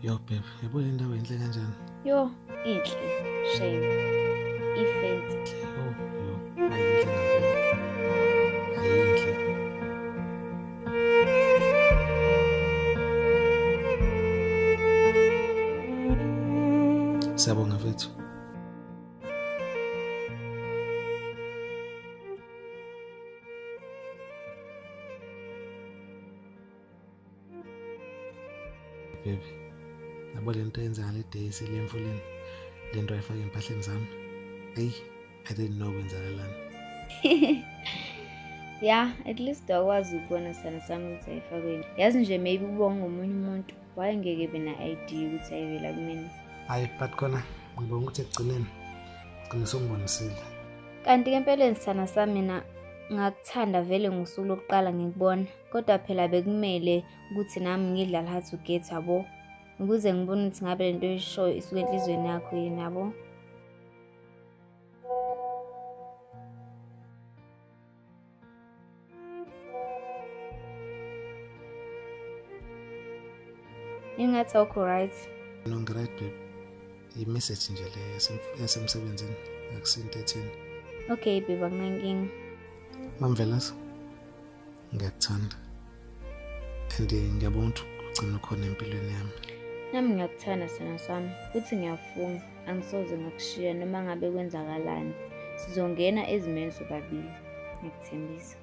Yo babe, yabo le ndawo inhle kanjani? Yo, inhle. Shame. Ifensi. Yo, yo, ayinhle ngempela. Ayinhle. Siyabonga mfethu. Baby, yabo le nto eyenzeka le day sile emfuleni, le nto ayifake empahleni zami. Eyi, I didn't know kwenzakalani. Yeah, at least wakwazi ukubona sana sami ukuthi ayifakweni. Yazi nje maybe ubonga ngomunye umuntu wayengeke bena ID ukuthi ayivela kumina. Hayi, but khona ngibonga ukuthi ekugcineni gcine songibonisile. Kanti ke empeleni sana sami mina ngakuthanda vele ngosuku lokuqala ngikubona. Kodwa phela bekumele ukuthi nami ngidlale hard to get yabo. Ukuze ngibone ukuthi ngabe lento oyishoyo isuka enhliziyweni yakho yini yabo. Ingathi awukho right. No, ngi-right babe. I-message nje le yasemsebenzini akusinto etheni. Okay babe, akunankinga. Mamvelase, ngiyakuthanda and ngiyabonga ukuthi ugcina ukhona empilweni yami. Nami ngiyakuthanda sona sami futhi ngiyafunga angisoze ngakushiya noma ngabe kwenzakalani. Sizongena ezimeni sobabili. Ngiyakuthembisa.